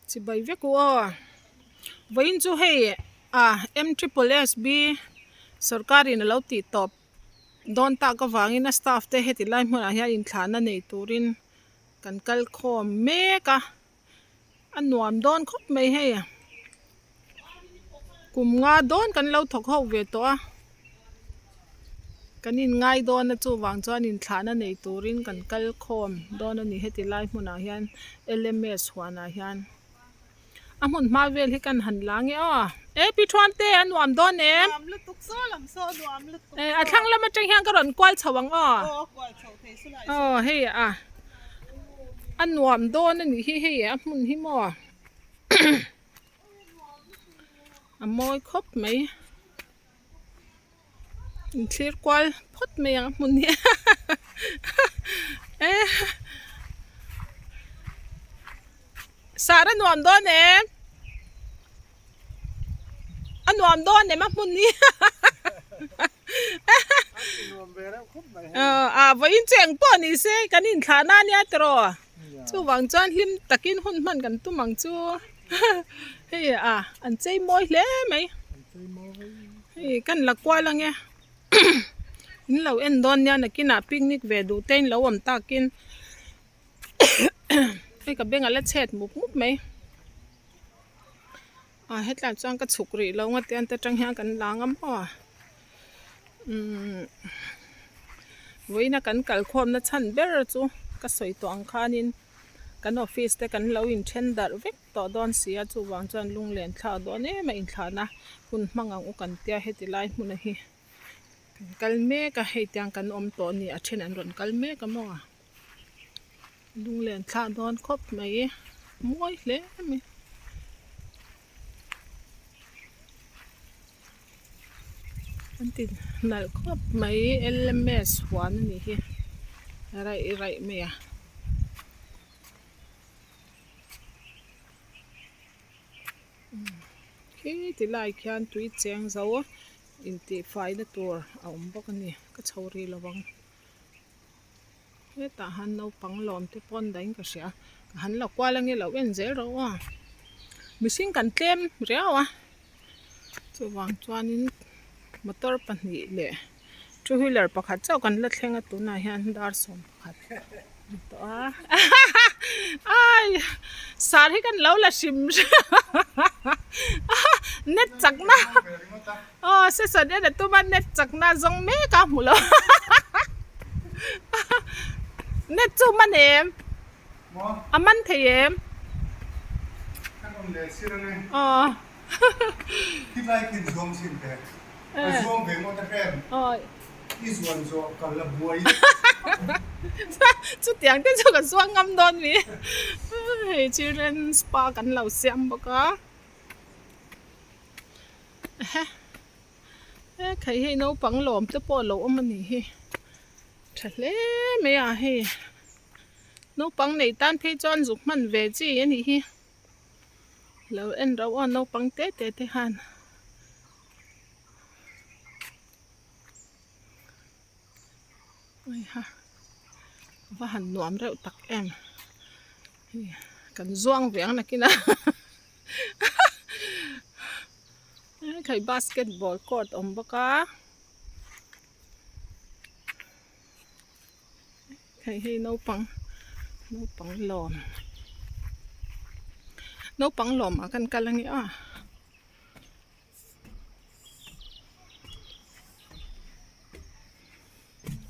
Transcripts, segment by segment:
Chibai vek u aw vawiin chu hei ah M triple S B sorkar in alo tih tawp dawn tak avangin a staff te heti lai hmunah hian inthlahna nei turin kan kal khawm mek a. A nuam dawn khawp mai hei kum nga dawn kan lo thawk ho ve tawh a kan in ngai dawn a chuvang chuan inthlahna nei turin kan kal khawm dawn a ni heti lai hmunah hian L M S huanah hian a hmun hma vel hi kan han la nge aw e pi thuan te a nuam dawn em a thlang lam atang hian ka rawn kual chho ang aw aw hei a. A nuam dawn a nih hi hei a hmun hi maw a mawi khawp mai in thlir kual phawt mai ang a hmun hi e sar a nuam dawn em. A nuam dawn em a hmun hi a vawiin chu eng pawh ni se kan inthlah na ania tiraw chuvang chuan hlim takin hun hman kan tum ang chu hei a an chei mawi hle mai hei kan la kual ange in lo en dawn nia nakinah picnic ve duh te in lo awm takin hei ka beng a la chhet mup mup mai. Ah hetlai chuan ka chhuk rih lo nga tian te atang hian kan la ngam maw umm vawiina kan kal khawmna chhan ber chu ka sawi tawh ang khanin kan office te kan lo inthen darh vek tawh dawn si a chuvang chuan lunglen thlak dawn em a inthlahna hun hmang ang u kan tia heti lai hmun a hi kan kal mek a hei tiang kan awm tawh a ni a then an rawn kal mek a maw. Lunglen thlah dawn khawp mai mawi hle mai. An ti nalh khawp mai L M S huan a nih hi raih raih mai a. Khi ti lai khian tui cheng zo intihfaina tur a awm bawk a ni ka chho rih lo ang. Hetah han naupang lawm te pawn dahin ka hria ka han la kual ange lo en zel rawh aw mihring kan tlem riau a chuvang chuanin motor pahnih leh two wheeler pakhat chauh kan la thleng a tunah hian dar 11 a ni tawh a ai sar hi kan lo la hrim hrim net chakna. Aw session en a tum a net chakna zawng mek a hmu lo net chu man em a man thei em aw chutiang te chu ka zuang ngam dawn mi hei children's park an lo siam bawk a. He khai hei naupang lawm te pawh a lo awm a nih hi tha hle mai a hei naupang nei tan phei chuan zuk hman ve chi a nih hi lo en rauh a naupang te te te khan. Heiha va han nuam reuh tak em hei kan zuang ve ang nakin a hei basketball court awm bawk a hei hi naupang naupang lawm naupang lawm ah khan kal ange aw.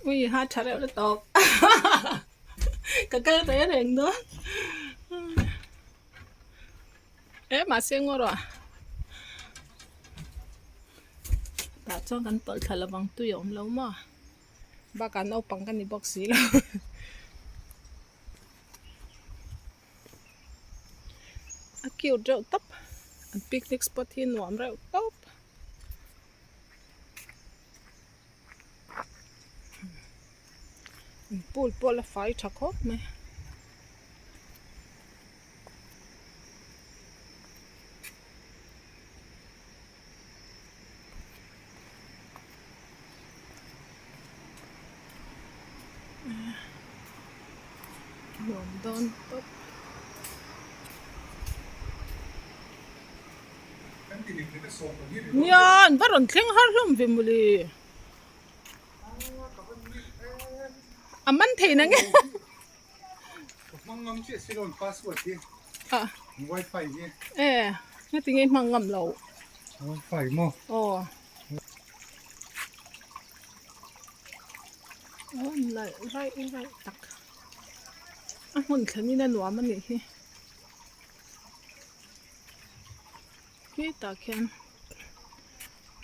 Ui ha tha reuh la tawp ka kal reng reng dawn e mahse ngaw rawh tah chuan kan tawlh thla lovang tui a awm lo maw bakah naupang ka ni bawk si lo. A cute reuh tawp an picnic spot hi nuam reuh tawp. An pool pawh la fai tha khawp mai. Nuam dawn tawp. Nia an va rawn thleng har hlawm ve mawle. A man thei na nge. E heti nge i hmang ngam lo. Aw. Aw nalh raih raih tak. A hmun thlenin a nuam a nih hi. Hetah khian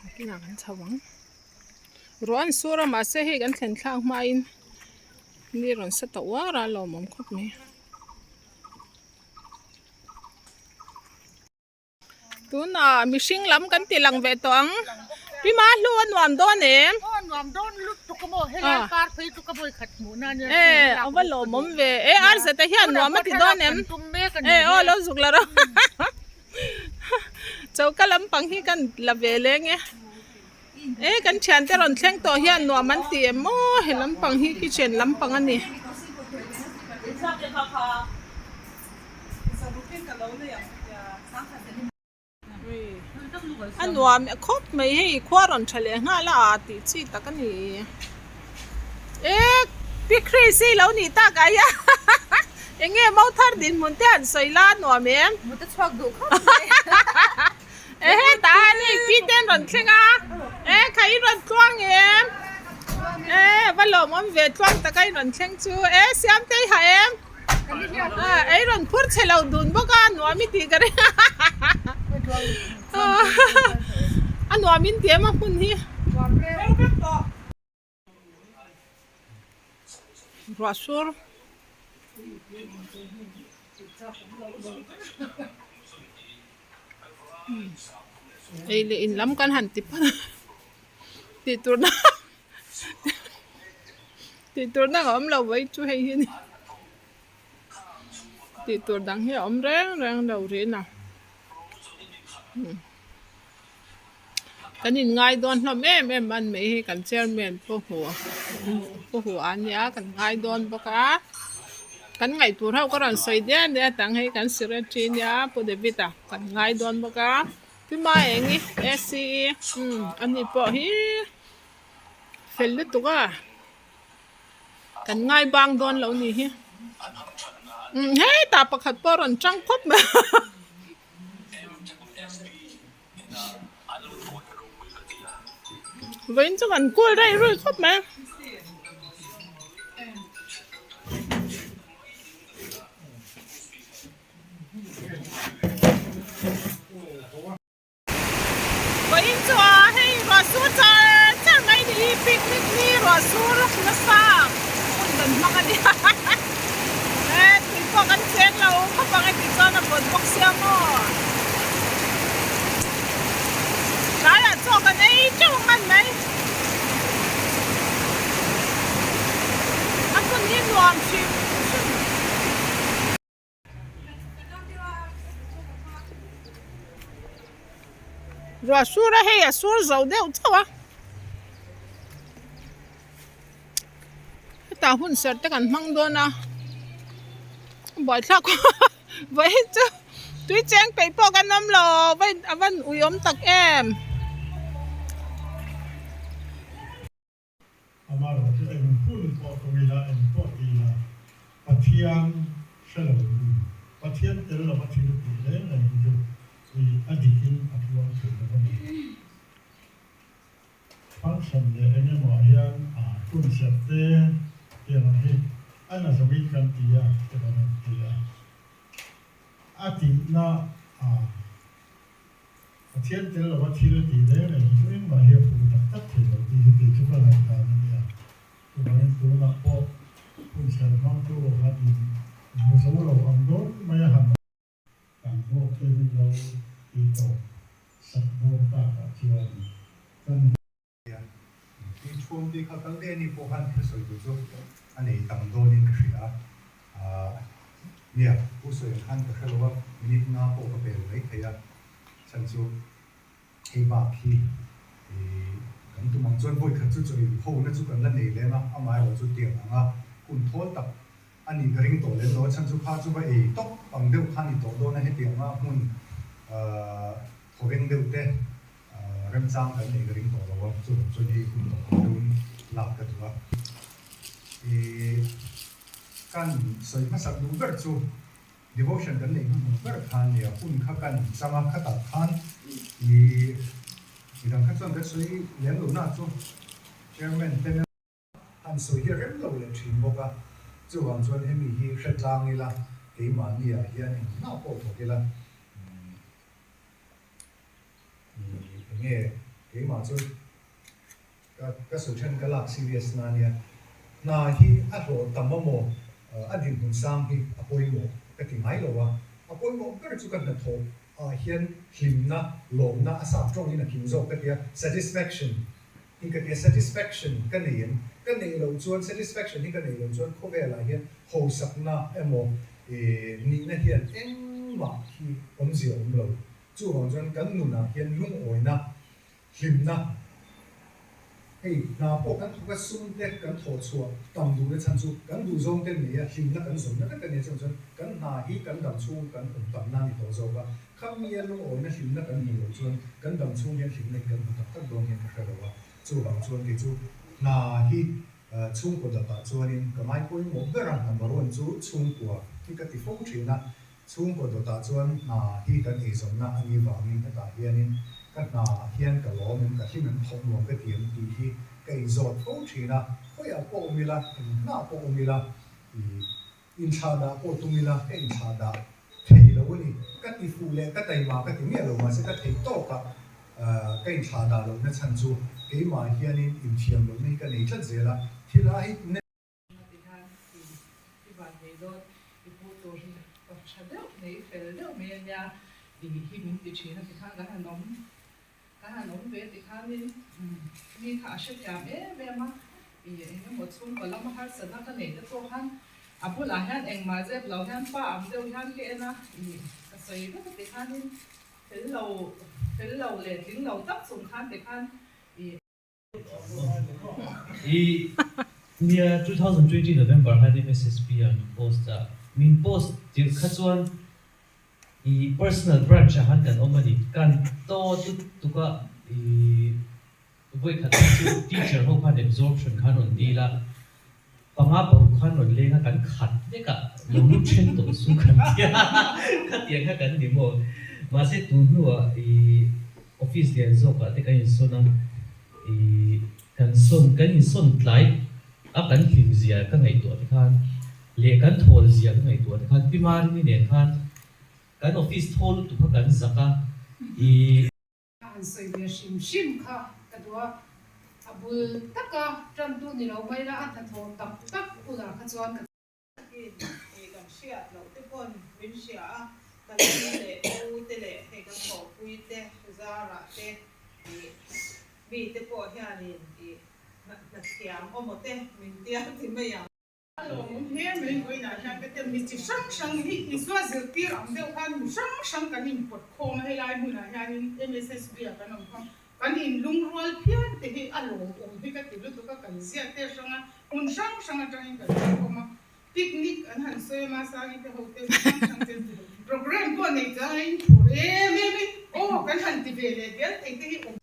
nakinah kan chho ang. Ruah an sur a mahse hei kan thlen thlak hmain ni rawn sa ta uar a a lawmawm khawp mai. Tunah mihring lam kan ti lang ve tawh ang. Pi Ma hlu a nuam dawn em? Aw nuam dawn lutuk a maw helai par phei chu ka vawi khat hmuh na ania. E a va lawmawm ve. E ar zeta hian nuam a ti dawn em? E aw lo zuk la rawh. Choka lampang hi kan la ve leng e. E kan thiante rawn thleng tawh hian nuam an ti em maw he lampang hi kitchen lampang a ni. A nuam khawp mai hei khua rawn tha leh nghal a ah tih chi tak a ni. E Pi Chris hi lo nih tak ai a eng nge Mauthar dinhmun te han sawi la a nuam em? E hetah a ni pi te an rawn thleng a e kha i rawn tluang em e va lawmawm ve tluang taka i rawn thleng chu e Siamtei ha em a i rawn phur chhe lo dun bawk a nuam i tih ka ring a a nuam in ti em a hmun hi. Ruah sur ei leh in lam kan han ti phawt a tih tur na tih tur dang a awm lo mai chu hei hi a ni tih tur dang hi a awm reng reng lo rih a. Kan inngai dawn hlawm em em a ni hi kan chairman pawh hmu pawh hmu a nia kan ngai dawn bawk a kan ngaih tur ho ka rawn sawi diat diat ang hei kan secretary nia pu David a kan ngai dawn bawk a pi Maengi A_C_E umm ani pawh hi fel lutuk a kan ngai bang dawn lo ni hi umm hetah pakhat pawh a rawn tang khawp mai. Vawiin chu kan kul rei rui khawp mai. Vawiin chu a hei ruah sur char char mai ni hi picnic ni ruah sur nasa hun kan hmang a ni e tui pawh kan cheng lo khawp ang e tih chuan a vawt bawk sia maw tlaiah chaw kan ei teuh ang an mai a hmun hi nuam hrim hrim. Ruah sur a hei a sur zo deuh chauh a hetah hun serh te kan hmang dawn a buaithlak vawiin chu tui cheng peih pawh kan awm lo a van ui awm tak em. Amaherawhchu eng hun pawh tum ila, eng pawh ti ila, Pathian hre lo in, Pathian tel lova thil tih reng reng hi chu i a dikin a tluang thei lo a ni. Function leh eng emaw ah hian a hun serh te tiang ang hi a na zawngin kan ti a, te kan han ti a. A tihna a. Pathian tel lova thil tih reng reng hi chu engmah hi a fuh tak tak thei lo tih hi kei chu ka ngaihdan a nia. Chuvangin tunah pawh hun serh hmangtu han in hmu zo lo ang dawn mai a han Kan vote te min lo tih tawp sak dawn takah chuan kan Nia, i chhung tih kha kal daih a ni pawh khan thil sawi tur chu a nei tam dawnin ka hria a. Nia, u sawi ang khan ka hre lo a, minute nga pawh ka pel mai thei a, chhan chu hei bak hi kan tum ang chuan vawi khat chu chawi ho na chu kan la nei leng a, amaherawh chu tiang anga hun thawl tak. A nih ka ring tawh lem lo, a chhan chu kha chu va ei tawp ang deuh kha a ni tawh dawn a, hetianga hmun thawveng deuh te remchang kan nei ka ring tawh lo a, chuvang chuan hei hun tawh ang deuhin lak ka duh a. Ih kan sawi hmasak duh ber chu devotion kan neih hnuhnung ber kha a nia, hun kha kan chang a, khatah khan ih midang kha chuan kan sawi lem lo na chu chairman te Han sawi hi a rem lo leh thin bawk a, chuvang chuan hemi hi hre tlang ila, keimahni ah hian engmah pawh thawk ila, ih enge keimah chu ka ka sawi then ka lak serious na ania, hna hi a hlawh tam a maw, a dinhmun sang hi a pawimawh ka ti ngai lo a, a pawimawh ber chu ka hnathawh ah hian hlimna, lawmna a sap tawngin a kim zawk ka ti a, satisfaction. Hi ka tia satisfaction ka nei em? Ka neih loh chuan satisfaction hi ka neih loh chuan khawvelah hian hausakna emaw nihna hian engmah hi awmzia awm lo. Chuvang chuan kan nunah hian lungawina, hlimna, hei hna pawh kan thawk a sum te kan thawh chhuah tam duhna chhan chu kan duhzawng te nei a hlimna kan zawnna vek a nia chuvang chuan kan hna hi kan dam chhung kan awm tamna a ni tawh zawk a. Khamia lungawina hlimna kan hmuh loh chuan kan dam chhung hian hlimna hi kan hmu tak tak dawn hian ka hre lo a, chuvang chuan kei chu hna hi chhungkaw dapah chuanin ka ngai pawimawh ber a, number one chu chhungkua hi ka ti fo thin a, chhungkaw dawtah chuan hna hi kan eizawnna a nih vangin hetah hianin ka hna hian ka lawm em, ka hlim em, thawk nuam ka ti em tih hi ka inzawt fo thin a, khawiah pawh awm ila, eng hna pawh awm ila ih. Inthlah dah pawh tum ila ka inthlah dah thei lo a ni. Ka ti fuh leh ka taima ka ti miah lo mahse ka thei tawk a ka inthlah dah lohna chhan chu keimah hianin inthiam lohna hi ka nei tlat zel a, thil a hi A ti khan i i van nei dawn i pu tur hi pa tha deuh nei fel deuh mai a nia i hi min ti thin a ti khan kan han awm Kan han awm ve ti khanin mi kha a hrethiam em em a, i eng emaw chhungkaw lama harsatna ka neih te pawh khan a bulah hian engmah zep lo hian pa ang deuh hian ka en a, i ka sawi vek a ti khanin fel lo fel lo leh tling lo tak chung khan ti khan i. I nia 2020 November khan MSSP ah min post a, min post tirh kha chuan I personal branch ah khan kan awm a ni. Kan to tut tuk a, i vawikhat kha chu teacher ho khan absorption khan rawn dil a, panga paruk khan rawn leng a, kan khat vek a, lo lut then tawh chu kan ti a, khatiang kha kan ni maw. Mahse tun hnuah i office lian zawkah te kan insawn a, i kan sawn kan insawn tlai a kan hlim zia ka ngaihtuah te khan, Leh kan thawl zia ka ngaihtuah te khan Pi Marini nen khan kan office thawl lutuk kha kan zak a, i. A han sawi ve hrim hrim kha ka duh a, a bul taka tantu ni lo mai la a hnathawh tak tak hunah kha chuan ka. Takin hei kan hriat loh te pawn min hria a, kan pi leh pu te leh hei kan thawhpui te zarah te ih mi te pawh hianin ih hnathiam awmaw te min tia ti mai ang. A lawmawm hle mai vawiinah hian ka tem mi chi hrang hrang hi Isua zirtir ang deuh khan mi hrang hrang kan inpawt khawm a helai hmunah hianin MSSB ah kan awm khawm kan inlungrual phian te hi a lawmawm hi ka ti lutuk a kan ziat te hrang a hmun hrang hrang atangin kan awm khawm a picnic an han sawi a Masangi te ho te mi hrang hrang te programme pawh nei chang a inphur em em in aw kan han ti ve leh dial thei te hi awm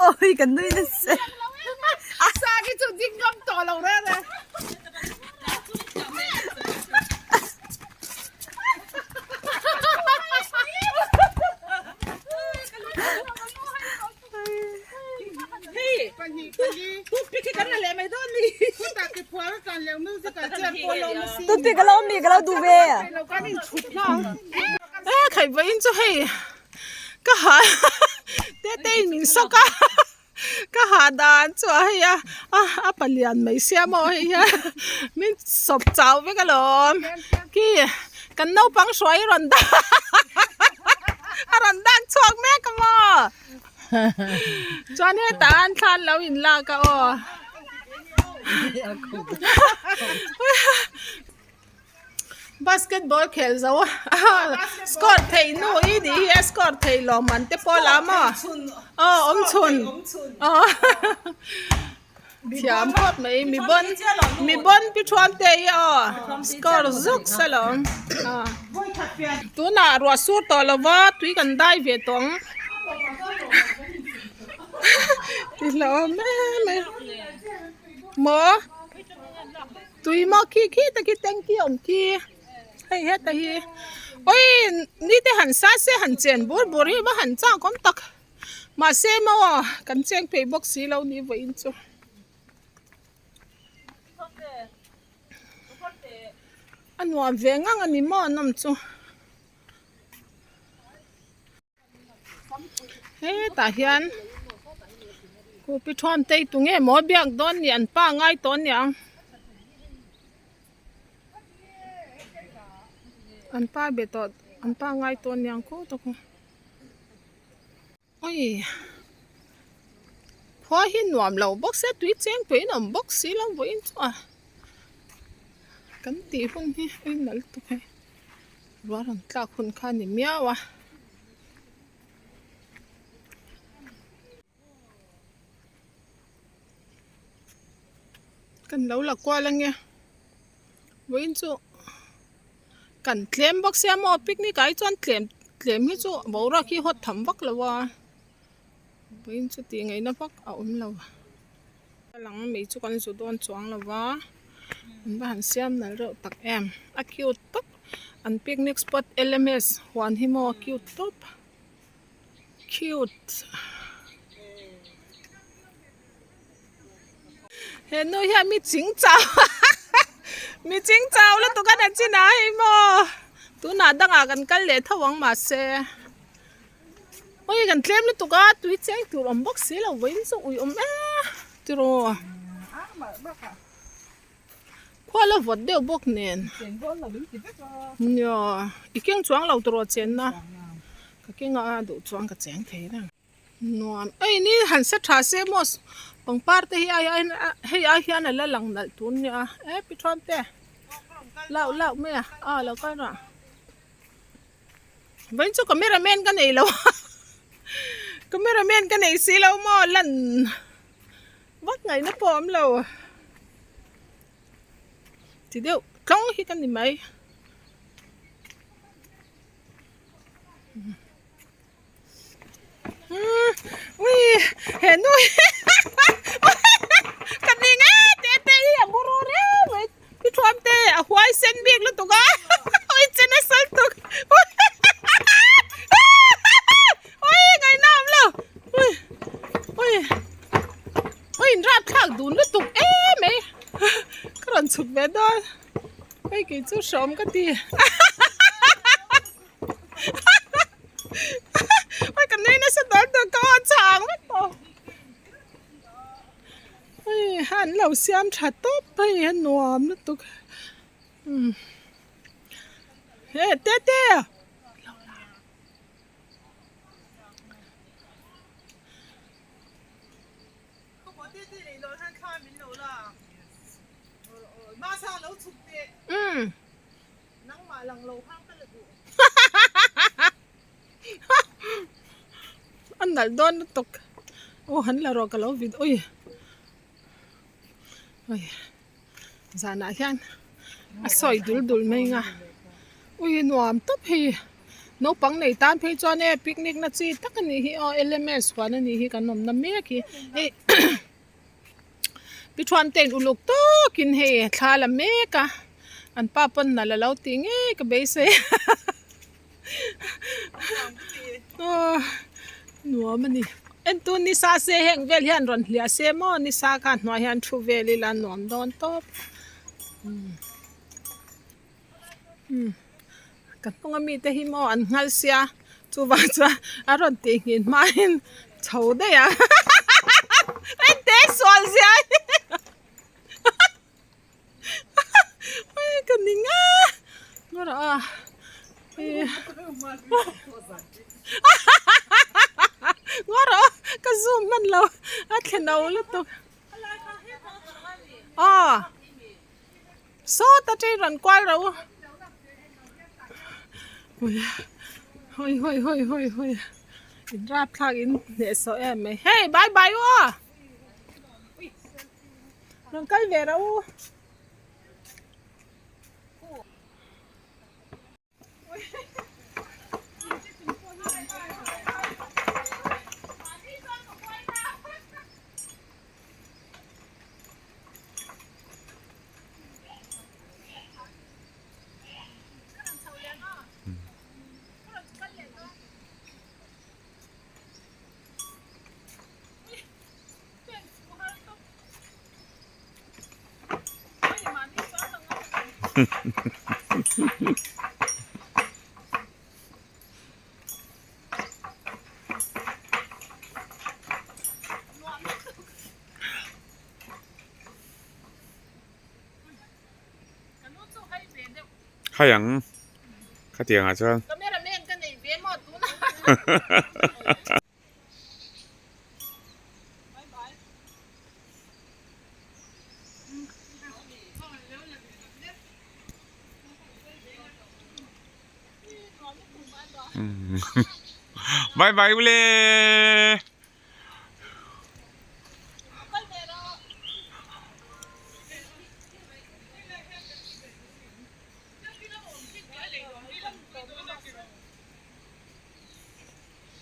Awi kan nui nasa. Toothpick a lo awm mi ka lo duh ve. E khai vawiin chu hei ka ha tete in min sawk a ka ha dan chu a hei a a palian mai sia maw hei hian min sawp chau vek alawm khi kan naupang hruai a rawn dak a rawn dak chhuak mek a maw. Chuan hetah an thla an lo in lak a aw. Basketball khel zo a score thei nu i nih hi a score thei lawm an te pawh la maw aw awm chhun aw thiam khawp mai mi bon mi bon pi thuam te hi aw score zuk salawm tunah ruah sur tawh lova tui kan dai ve tawh ang ti hlauhawm em mai maw tui maw khi khi te khi tanky awm khi hei heta hi awii ni te han sa se han chen bur bur hi va han chak awm tak. Mahse maw kan cheng phei bawk si lo ni vawiin chu. A nuam ve ngang a ni maw an awm chu. Hetah hian Kupi thuam te hi tunge maw biak dawn ni an pa ngai tawh aniang. An pa be tawh an pa ngai tawh aniang khaw tak a. Oi khua hi nuam lo bawk se tui cheng pawhin a awm bawk si lo vawiin chu a kan tih hun hi a inalh tuk hei ruah rawn tlak hun kha a ni miau a. Kan lo la kual ange vawiin chu kan tlem bawk sia maw picnic ah hi chuan tlem tlem hi chu boruak hi hawt tham vak lo a vawiin chu tih ngaihna vak a awm lo a lang mai chu kan zu dawn chuang lo va an va han siam nalh reuh tak em a cute tawp an picnic spot L_M_S huan hi maw a cute tawp. Cute. He nu hian mi ching chau mi ching chau lutuk a na chin ah hei maw tunah dangah kan kal leh tho ang mahse ui kan tlem lutuk a tui cheng tur awm bawk si lo vawiin chu ui awm e tiraw. Khua la vawt deuh bawk nen nia i keng chuang lo tawh rawh chenna ka keng a duh chuan ka cheng thei reng nuam ei ni han sa tha se maw pangpar te hi ai hei ai hian a la lang nalh tur nia e pi thuam te lauh lauh mai a a lo kal rah vawiin chu camera man ka nei lo a camera man ka nei si lo maw lan. Vak ngaihna pawh a awm lo. Ti deuh tlawng hi ka ni mai. Umm ui he nu hi ka ning e teh te hi a buru riau mai i thuam te a huai sen bik lutuk a ui che nasa lutuk Ui ngaihna awm lo ui ui ui in rap thlak dun lutuk em mai ka rawn chhuk ve dawn hei kei chu hreawm ka ti ui ka nui nasa dawn tawh ka aw chang vek tawh. lo siam tha tawp hei a nuam lutuk umm he tete. Umm. A nalh dawn lutuk aw han la rawh ka lo vit ui ui zanah hian a sawi dul dul mai ang a ui nuam tawp hei naupang nei tan phei chuan e picnic na chi tak a nih hi aw L_M_S huan a nih hi kan awmna mek hi hei Pi Thuamtein uluk tawkin hei thla la mek a, an pa pawn nalh a lo tih ngei ka beisei aw nuam a ni. Entu nisa se heng vel hian rawn hliah se maw nisa kha hnuai hian thu vel ila nuam dawn tawp umm ka hnung ami te hi maw an nghal sia chuvang chuan a rawn tih nghin hmain chho daih a engte sual zia hi ka ning a ngaw rawh a ngaw rawh ka zoom hman lo a thlen lo lutuk aw. Sawta train rawn kual ro hawi hawi hawi hawi hawi in rapthlak in hnehsawh em mai hei bye bye u aw rawn kal ve ro u. Hai ang khatiang ah chuan. Bye bye ule.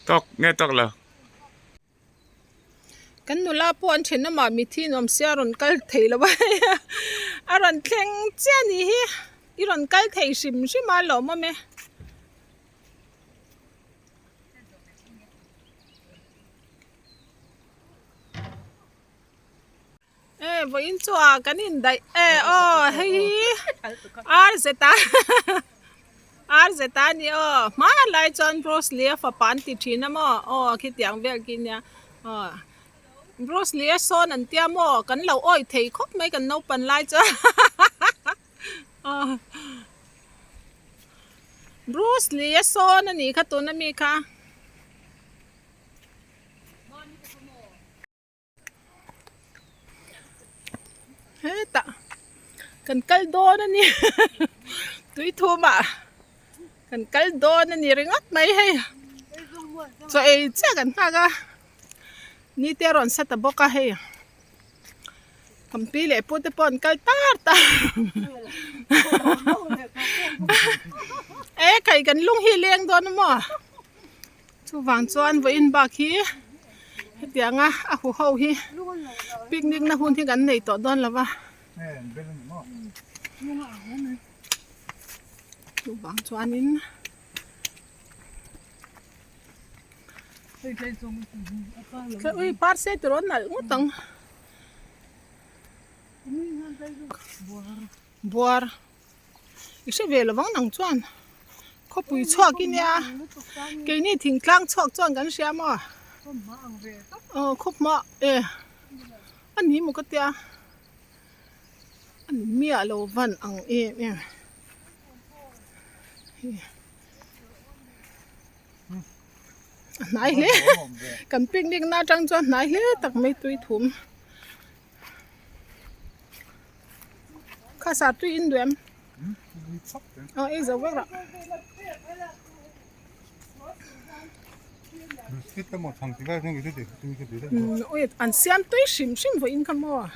Tawk nge tawk lo. Kan nula pawh an then amah mithi nuam sia a rawn kal thei lo a a rawn thleng chiah a nih hi i rawn kal thei hrim hrim a lawmawm e. E vawiin chu ah kan indaih e aw hei hi ar zeta ar zeta a ni aw hmanlai chuan Bruce Lee a fapa an ti thin a maw aw khitiang vel khi nia aw Bruce Lee a sawn an tia maw kan lo awih thei khawp mai kan naupan lai chuan aw Bruce Lee a sawn a nih kha tuna mi kha. Hetah kan kal dawn a ni tui thum ah kan kal dawn a ni ringawt mai hei chaw ei chiah kan nghak a ni te a rawn sa ta bawk a hei kan pi leh pu te pawh an kal tar tar e khai kan lung hi leng dawn a maw. Chuvang chuan vawiin bak hi hetianga a hu ho hi picnic na hun hi kan nei tawh dawn lo va. Chuvang chuanin ui par se tiraw a nalh ngawt ang. Buar. I hre ve lovang nang chuan khawpui chhuak i nia keini thingtlang chhuak chuan kan hria maw aw khawp hma e a ni maw ka tia. A ni miah lo van ang em em a hnai hle kan picnic na atang chuan hnai hle tak mai tui thum kha sar tui in duh em aw ei zo vek rah. An siam tui hrim hrim vawiin kha maw.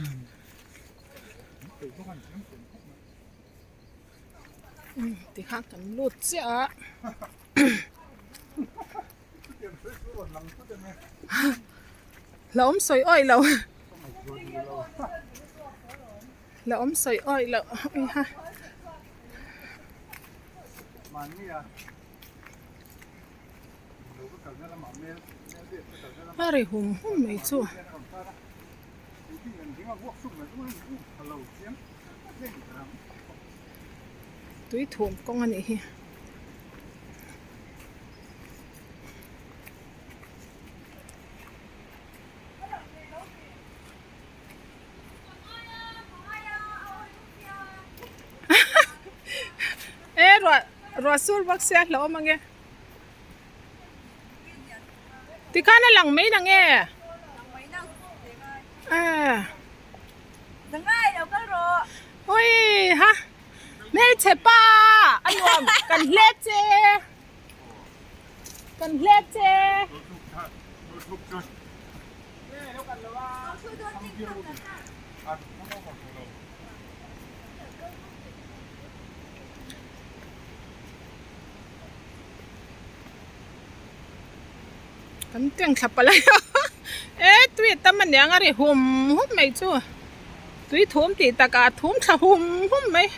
Tikhan kan lut chiah a. Hlauhawm sawi awih loh. Hlauhawm sawi awih loh. A ri hum hum mai chu. Tui thum kawng a nih hi. E ruah ruah sur bawk sia hlauhawm ang e. Tikhan a lang mai nang e. Ui ha hmeichhe pa a nuam kan hle che kan hle che. Kan teng thla palh a e tui a tam aniang a ri hum hum mai chu tui thum tih takah a thum thla hum hum mai.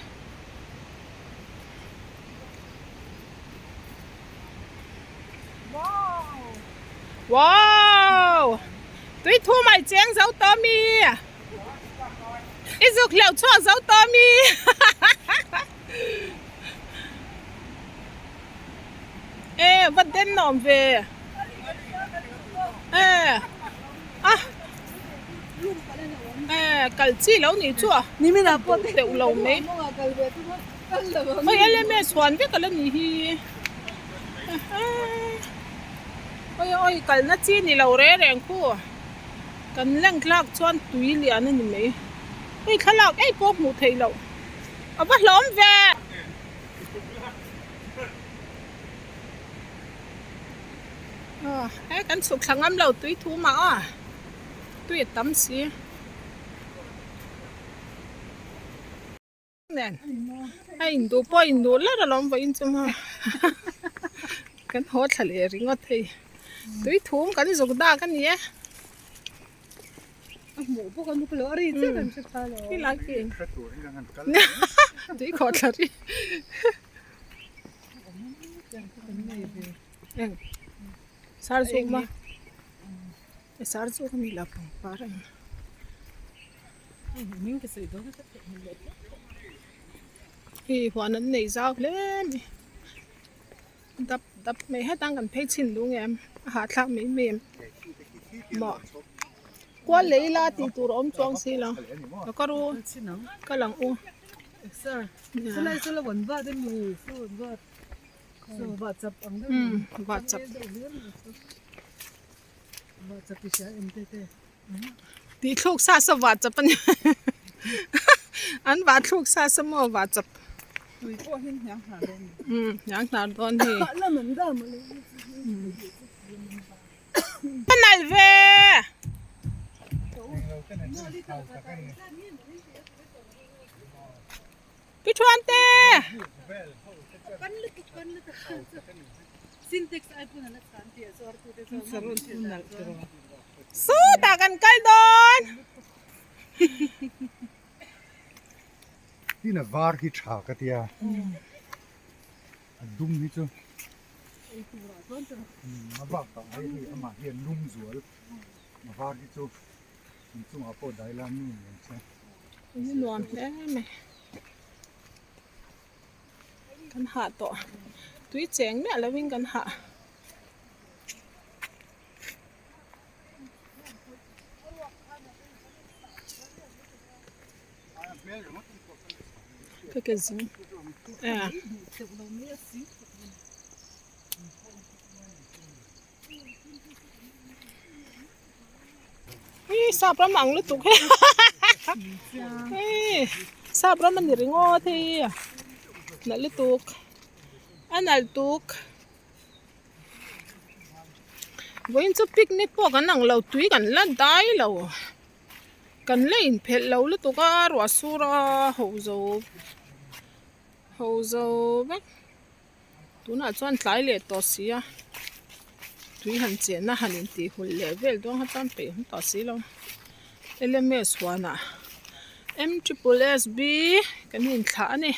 Wow! Tui thum ai cheng zo tawh mi i zuk hleuh chhuak zo tawh mi. E va den awm ve e a e kal chi lo nih chu a deuh lo mai hei lma chhuan vek ala nih hi awi awi kalna chi ni lo reng reng khu kan leng thlak chuan tui lian a ni mai hei thlalak ei pawh hmuh theih loh a va hlawm ve. He kan chhuk thla ngam lo tui thu mah a tui a tam si nen a induh pawh a induh ler alawm vawiin chu maw kan haw thla leh ringawt hei tui thum kan zuk dak a ni e. A hmuh bawk a nuk lo a ri chiah kan hre pha lo. Khi lai khi. Tui khawh thla ri. Eng. Sar zuk ma. E sar zuk ani la pangpar a ni. Hei huan an nei zau hle mai. Dap dap mai hetang kan phei chhin duh ngem a hahthlak mai mai em maw kual lei la tih tur a awm chuang si lo ka kar u ka lang u umm vah chap tih thluk sa sa vah chap a ni an vah thluk sa sa maw vah chap umm hniang hnar dawn hei a nalh ve. Pi Thuante! Sawtah kan kal dawn! Tin a var hi tha ka tia a dum hi chu a bakah hei hei amah hian lum zual a var hi chu inchungah pawh dai la nu ni ang che. Nuam hle mai. Kan hah tawh. Tui cheng miah lovin kan hah. Ka ke zung eh. Ui sap ram ang lutuk hei hei sap ram a ni ringawt hei nalh lutuk a nalh tuk vawiin chu picnic pawh kan ang lo tui kan la dai lo kan la inphelh lo lutuk a ruah sur a ho zo ho zo vek. Tunah chuan tlai leh tawh si a, tui han chenna han intih hulh leh vel dawn kha chuan peih awm tawh si lo. LMS huanah M triple S B kan inthlah a ni.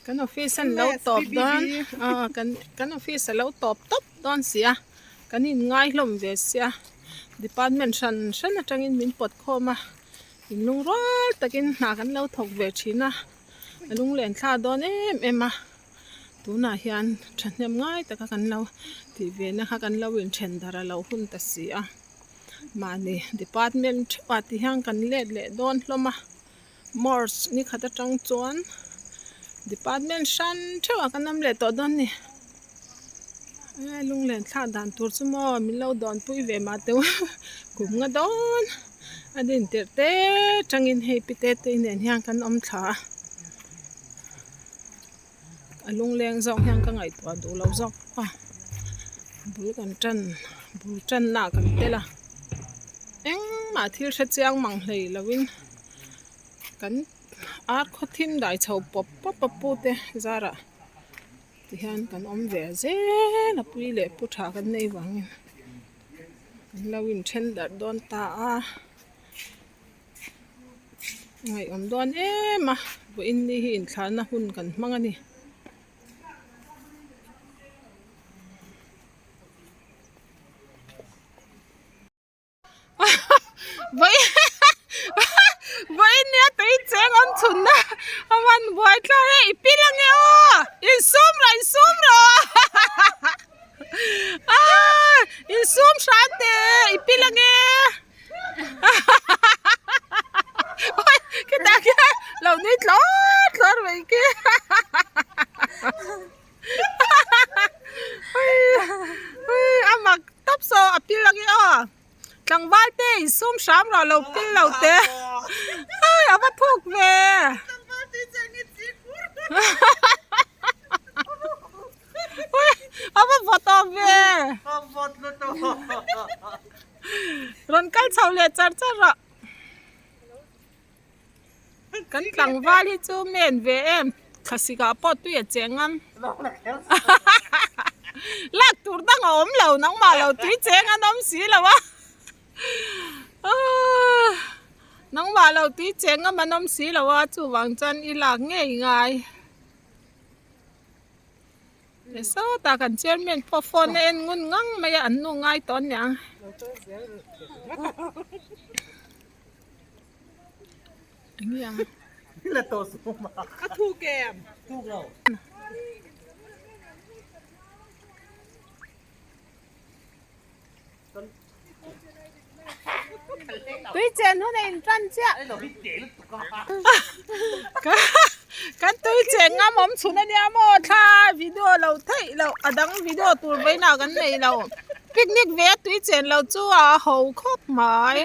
Kan office an lo tawp dawn ah kan kan office a lo tawp tawp dawn si a, kan inngai hlawm ve sia. Department hran hran atangin min pawt khawm a, inlungrual takin hna kan lo thawk ve thin a. A lunglen thla dawn em em a tunah hian thahnem ngai taka kan lo tih ve na kha kan lo inthen darh a lo hun ta si a mahni department theuh ah ti hian kan let leh dawn hlawm a march ni khat atang chuan department hran theuh ah kan awm leh tawh dawn a ni e lunglen thlak dan tur chu maw min lo dawn pui ve mah teuh kum nga dawn. A din tirh te tangin hei pi te te nen hian kan awm thla a a lungleng zawk hian ka ngaihtuah duh lo zawk a bul kan tan bul tanna ah kan tel a engmah thil hre chiang mang hlei lovin kan ar khaw thim dai chho pawp pawp a pu te zarah tihian kan awm ve zel a pui leh pu tha kan nei vangin. An lo inthen darh dawn ta a, ngaihawm dawn em a, vawiin ni hi inthlahna hun kan hmang a ni. Vawiin nia tui cheng awm chhunna a man buai thlak e, i pil ange aw, insum rawh insum rawh. Ah, insum hran teh, i pil ange. Oi, khitah khian lo nui tlawr tlawr mai khi. Oi, oi, a mak tawp saw a pil ange aw. Tlangval te insum hram rawh lo pil lo teh. Oi, a va thuk ve. A va vawt awm ve. A vawt lutuk. Rawn kal chho leh char char rawh. Kan tlangval hi chu men ve em. Thlasik ah pawh tui a cheng ang. Lak tur dang a awm lo nangmah lo tui cheng an awm si lo a. Nangmah lo tui cheng ngam an awm si lo a chuvang chuan i lak ngei ngai. Sawtah kan chairman pawh phone a en ngun ngang mai a an nu ngai tawh aniang. Eng ang. A thuk em? Tui chen hun a in tan chiah. Kan tui chen ngam awm chhun ania maw thla video lo theih loh a dang video tur vawiinah kan nei lo. Picnic ve a tui chen lo chu a ho khawp mai.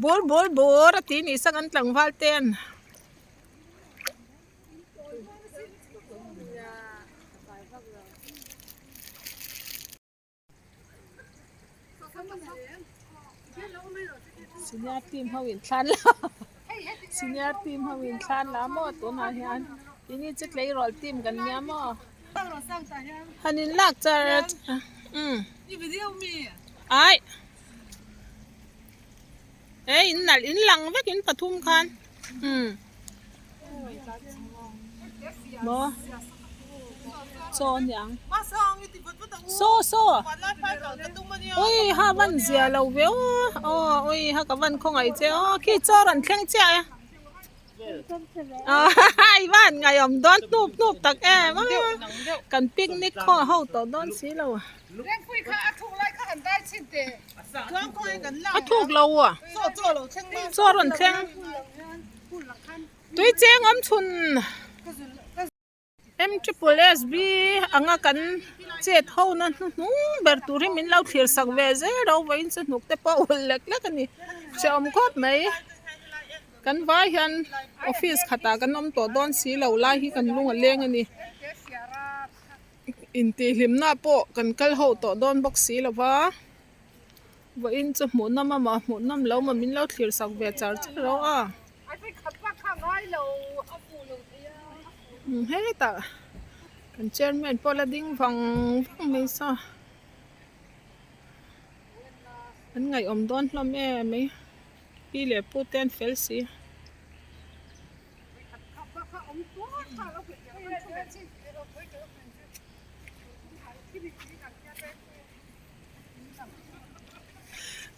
Bur bur bur a ti ni sak an tlangval ten. Senior team ho in thlan la senior team ho in thlan la maw tunah hian keini chu tleirawl team kan nia maw han in lak char char umm ai e in nalh in lang vek in pathum khan umm maw chaw aniang saw saw ui ha van zia lo ve aw aw ui ha ka van khawngaih che aw khi chaw rawn thleng chiah e i van ngaihawm dawn hnup hnup tak em a kan picnic khaw ho tawh dawn si lo a. A thuk lo a, chaw rawn thleng. Tui cheng awm chhun M triple S B anga kan chet ho na hnuhnung ber tur hi min lo thlir sak ve zel ro vawiin chu hnuk te pawh a ulh lek lek a ni hrehawm khawp mai kan vai hian office khatah kan awm tawh dawn si lo lai hi kan lung a leng a ni intihhlimna pawh kan kal ho tawh dawn bawk si lo va. Vawiin chu hmuh nawm a mah hmuh nawm lo maw min lo thlir sak ve char char ro a. Hetah kan chairman pawh la ding vang vang mai saw. An ngaihawm dawn hlawm em mai pi leh pu te an fel si.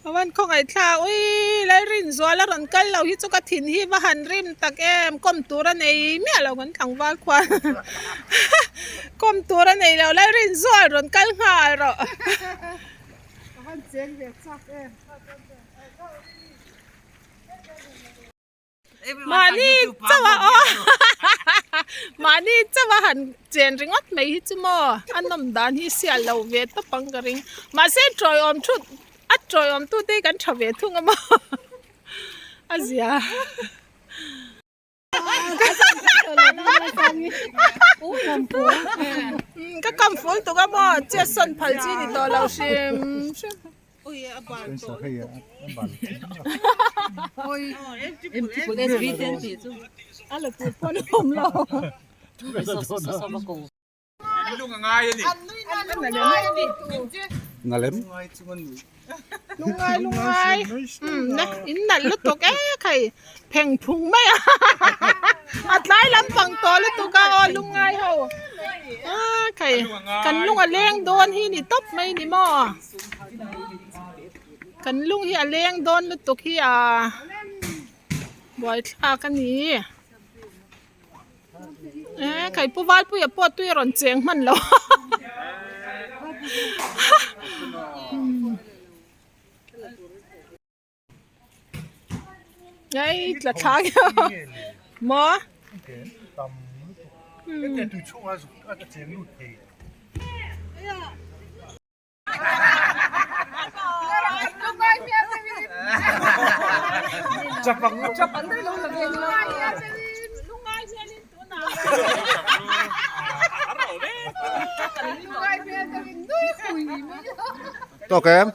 A van khawngaih thlak ui Lalrinzuala rawn kal lo hi chu ka thin hi va han rim tak em kawm tur a nei miah lo kan tlangval khuan kawm tur a nei lo Lalrinzual rawn kal nghal rawh. Mahni chauh a aw mahni chauh a han chen ringawt mai hi chu maw a nawm dan hi sial lo ve tawp ang ka ring mahse tawiawm thut a tawiawm tute hi kan tha ve thung a maw a zia. Ka kam ful tuk a maw chet sawn phal chi ni tawh lo hrim hrim. Lungngai lungngai in nalh lutuk e khai pheng phung mai a a tlai lampang tawh lutuk a aw lungngai ho a khai kan lung a leng dawn hi ni tawp mai ni maw. Kan lung hi a leng dawn lutuk hi a buaithlak a ni e khai pu Valpuia pawh tui a rawn cheng hman lo ei tla thlak maw. Tawk em?